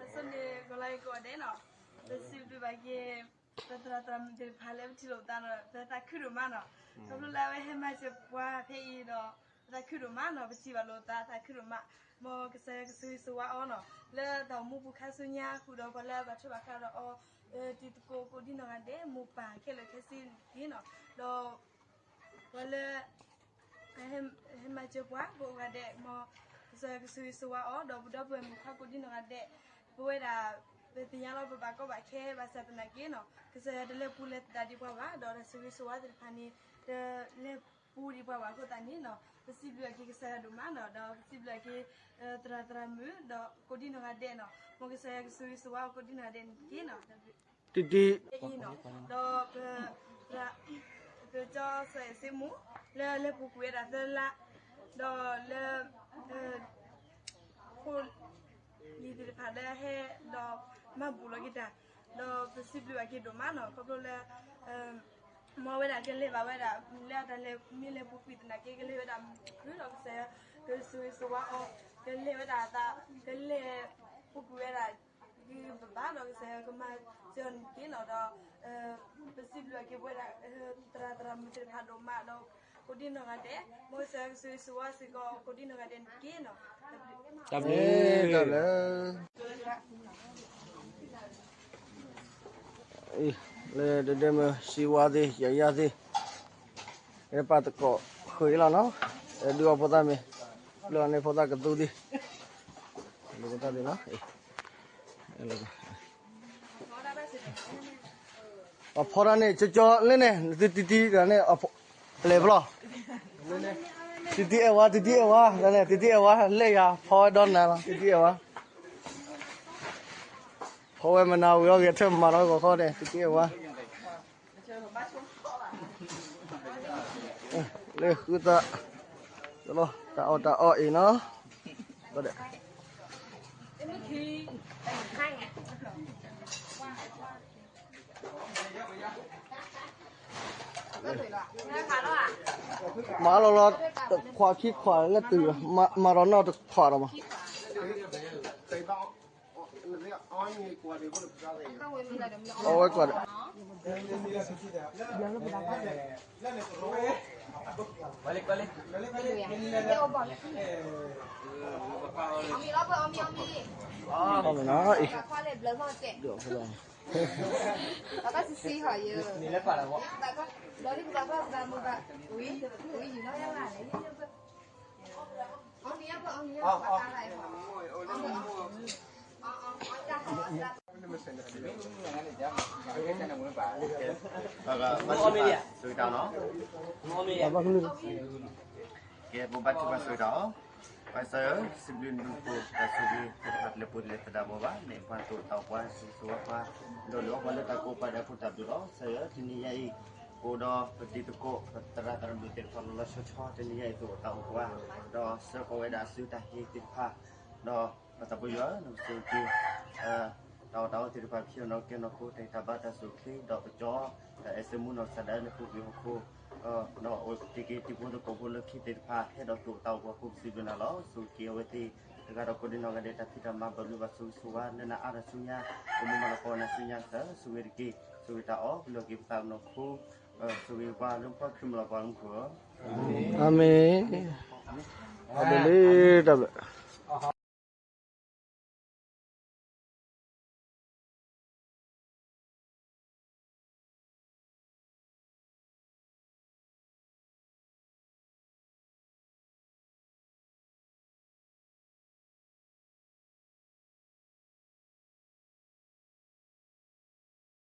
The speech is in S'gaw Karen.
အဆိန့ၣ် ကီၤလါကီးဒဲးနီၤ, ပစံးဘျုးဘၣ်က့ၤ ပသရၣ်သရၣ်မုၣ်သ့ၣ်တဖၣ်လၢပထံၣ်လိာ်သးနီၤ ပသးခုဒိၣ်မးနီၤ, ခီဖျိလၢအဝဲဟဲမၤစၢၤပှၤဖဲအံၤဒီး ပသးခုဒိၣ်မးနီၤ, ပထံၣ်ဘၣ်လိာ်သး သးခုဒိၣ်မး, မ်ကစၢ်ယွၤကဆိၣ်ဂ့ၤဆိၣ်ဝါအီၤနီၤ, လၢတၢ်အိၣ်မူပူၤခါဆူညါဃုာ်ဒီးပှၤလၢဘၣ်ထွဲဘၣ်ဃးဒီးအီၤ တံၤသကိးကိးဒံနီၢ်ဂၤဒဲး မိၢ်ပၢ်ခဲလၢာ်ခဲဆ့တက့ၢ်နီၤ, ဒီး ပှၤလၢ ဟဲမၤစၢၤပှၤကိးဂၤဒဲး မ်ကစၢ်ယွၤကဆိၣ်ဂ့ၤဆိၣ်ဝါအီၤ ဒီးပဒီပုၢ်ဝဲၢ်မုၣ်ခွါကိးဒံနီၢ်ဂၤဒဲး, ပဝဲဒၣ် ပသ့ၣ်ညါလီၤပဘၣ်ကီဘၣ်ခဲဘၣ်ဆၣ်သနာ်က့နီၤ, ကစၢ်ယွၤတလဲၤပူၤလဲၤသဒၣ်ဒံးပှၤဘၣ် ဒီးတၢ်ဆိၣ်ဂ့ၤဆိၣ်ဝါသ့ၣ်တဖၣ်န့ၣ် တလဲၤပူၤဒံးပှၤဘၣ်အဃိသတးန့ၣ်နီၤ, ပစံးဘျုးအက့ၤကစၢ်ယွၤဒိၣ်မးနီၤ, ဒီးပစံးဘျုးအက့ၤ သရၣ်သရၣ်မုၣ် ဒီးကိးဒံနီၢ်ဂၤဒဲးနီၤ, မ်ကစၢ်ယွၤကဆိၣ်ဂ့ၤဆိၣ်ဝါအီၤကိးဒံနီၢ်ဂၤဒဲးန့ၣ်တက့ၢ်နီၤ. တံတံ အံၤနီၤ, ဒီးပ ပကၠီစီၤအဲၣ်စ့မူ လၢလဲၤပူၤကွံာ်ဝဲဒၣ်သၢလါ, ဒီးလၢ ဖိလံၤသ့ၣ်တဖၣ်လၢဟဲဒီးမၤဘူၣ်လီၤက့ၤတၢ်, ဒီးပစံးဘျုးဘၣ်က့ၤဒိၣ်မးနီၤ, ခီဖျိလၢ မ်အဝဲဒၣ်ကလဲၤဘၣ်ဝဲဒၣ် လၢအတၢ်လဲၤမ့ၢ်လဲၤပူၤကွံာ်သနာ်က့ ကလဲၤဝဲဒၣ်မုၢ်ခုၣ်ဒီးကစၢ်ယွၤ ကဆိၣ်ဂ့ၤဆိၣ်ဝါအီၤ, ကလဲၤဝဲဒၣ်အသး ကလဲၤပူၤကွံာ်ဝဲဒၣ် ဂ့ၤဘၣ်ဘၣ်ဒီးကစၢ်ယွၤကမၤစၢၤအီၤန့ၣ်တက့ၢ်နီၤ, ဒီး ပစံးဘျုးဘၣ်က့ၤပဝဲဒၣ် သရၣ်သရၣ်မုၣ်သ့ၣ်တဖၣ်ဒိၣ်မးဒီး ကိးဒံနီၢ်ဂၤဒဲး, မ်ကစၢ်ယွၤကဆိၣ်ဂ့ၤဆိၣ်ဝါစ့ၢ်ကီးကိးဒံနီၢ်ဂၤဒဲးန့ၣ်တက့ၢ်နီၤ. တၢ်ဘျုး တၢ်ဘျုး လၢဒဒဲမ့ၢ်စံဝါသ့ၣ် ယၤယၤသ့ၣ် ပာ်သကိးဃုာ်အံၤလီၤနီၤ, ဒုးအီၣ်ဖိသၣ်မ့ၢ် လၢအန့ၣ်ဖိသၣ်ကသူသ့ၣ် လၢဖိသၣ်သ့ၣ်နီၤ, ပှၤဖီတၢ်န့ၣ် ကၠီကၠီလၢန့ၣ် နသုတံတံတၢ်န့ၣ် လဲၤဖဲလဲၣ်, တံတံအဲၣ်ဝါ တံတံအဲၣ်ဝါ တၢ်န့ၣ် တံတံအဲၣ်ဝါ လဲၣ်ယၤ ဖီဝဲဒီနၤလီၤ တံတံအဲၣ်ဝါ, ဖီဝဲမနၤဝံၤအီၤဂဲၤထၢၣ်မၤလီၤဂီၤခီန့ၣ် တံတံအဲၣ်ဝါ လၢဃုသး တၢ်အီၣ်တၢ်အီအံၤနီၤ, မၤလီၤလီၤ တခွးခံခွးလၢတုၤ မၤဒီးနီၢ်တခွးဒီးမး အဝဲကွၢ်ဒီး အီၣ်မ့ၢ်နီၤအံၤ ဘၣ်မနုၤလဲၣ် ကဲ ပဘါထုကဖၣ်ဆိၣ်ဂ့ၤတၢ်အီၤ, ပၢ်ကစၢ်ဧၢ, စံးဘျုးနံၤပှၤတၢ်ဆိၣ်ဂ့ၤ တၢ်တဖၣ်လၢပှဲၤလၢသဒၣ်ဘီဘၣ် မ့ၢ်ပှၤသိၣ်တၢ်အီၣ်ပှၤ ဆိၣ်ဂ့ၤဆိၣ်ဝါပှၤ ဒီးလၢအီၣ်ပှၤလၢတၢ်ကိးပှၤဒဲးအဃိတၢ်ဘျုးလီၤ. ကစၢ်ဧၢ, တနံၤညါအံၤ ပအိၣ်ဒီးပတံၤသကိး ပသရၣ်သရၣ်မုၣ်သ့ၣ်တဖၣ်လီၤလီၤဆီဆီ တနံၤညါအံၤ သိၣ်တၢ်အီၣ်ပှၤ ဒီးဆှၢဃီၤဝဲဒၣ်ဆူတၢ်ဟ့ၣ်သ့ၣ်တဖၣ် ဒီးပသးပယွၤ နကဆိၣ်ဂ့ၤက့ၤ တၢ်အီၣ်တၢ်အီသ့ၣ်တဖၣ် ဖံးအီၣ်နီၢ်ကဲနီၢ်ခိ တၢ်ဟ့ၣ်တၢ်ဘါတၢ်ဆိၣ်ချ့ ဒီးပကၠီ တၢ်အဲၣ်စ့မူနီၢ်ကစၢ်ဒၣ်လၢပူၤကွံာ်ဟီၣ်ခိၣ် ဒီးအိၣ်က့ၤတံၤဖိသကိးဖိလၢခံသ့ၣ်တဖၣ် ဟဲဒီးသိၣ်တၢ်အီၣ်ပှၤကိးပစံးဘျုးနၤလီၤ. ဆိၣ်ဂ့ၤက့ၤအဝဲသ့ၣ် တဂၤဒီးကိးဒံနီၢ်ဂၤဒဲး တၢ်ဖံးတၢ်မၤဘၣ်ဘျုးဘၣ်ဆိၣ်ဂ့ၤဆိၣ်ဝါ လၢနအါတၢ်ဆူညါ အိၣ်မူမၤလၤကပီၤနၤဆူညါ ကစၢ်ဧၢ ဆိၣ်ဂ့ၤတက့ၢ် ဆိၣ်ဂ့ၤတၢ်အီၣ် ပလီၢ်က့ၤပသးကနီၢ်ခိ ဆိၣ်ဂ့ၤပှၤလၢပှၤခရံာ်မၤလၤကပီၤမူခိၣ်ဧၢ အၤမ့ၣ် တၢ်ဘျုးလံ တၢ်ဘျုး